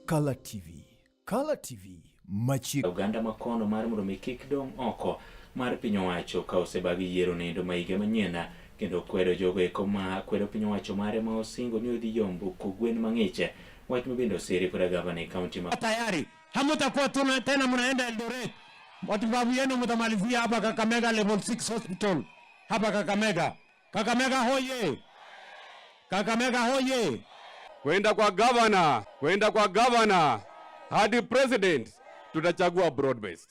Kala TV. Kala TV machiegni. Oganda ma kono mar mondo mi kik dong' oko mar piny owacho ka osebagi yiero nendo ma higa manyien kendo kwedo jogo eko ma kwedo piny owacho mare ma osingo ni odhi yombo kogwen mang'ich wach ma bende osiri koda gavana e kaunti ma Tayari hamutakuwa tuna tena mnaenda Eldoret, matibabu yenu mtamalizia hapa Kakamega Level 6 Hospital hapa Kakamega. Kakamega hoye! Kakamega hoye! Kwenda kwa governor, kwenda kwa governor hadi president, tutachagua broad based.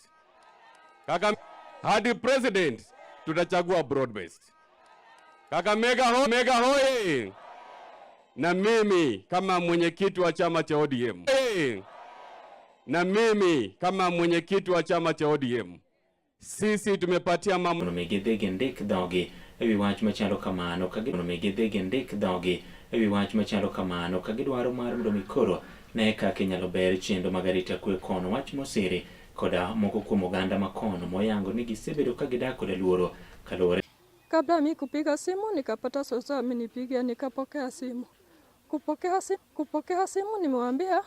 Kaka hadi president tutachagua broad based. Kakamega ho, mega hoye! Na mimi kama mwenyekiti wa chama cha ODM. Hey! Na mimi kama mwenyekiti wa chama cha ODM, sisi tumepatia mama mondo mi gidhi gindik dhogi ewi wach machalo kamano ka mondo mi gidhi gindik dhogi ewi wach machalo kamano ka gidwaro mar mondo mi koro ne kaka inyalo ber chenro mag arita kwe kono wach mosiri koda moko kuom oganda ma kono moyango ni gisebedo ka gidak koda luoro kaluwore Kabla mi kupiga simu nikapata sosa amenipigia, nikapokea simu. Kupokea simu nimewambia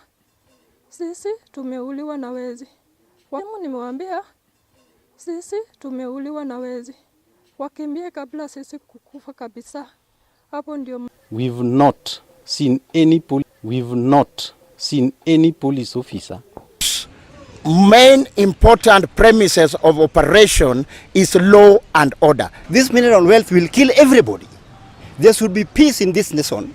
sisi tumeuliwa na wezi. Simu nimewambia sisi tumeuliwa na wezi, wakimbie kabla sisi kukufa kabisa. Hapo ndio We've not seen any police officer. Main important premises of operation is law and order. This mineral wealth will kill everybody. There should be peace in this nation.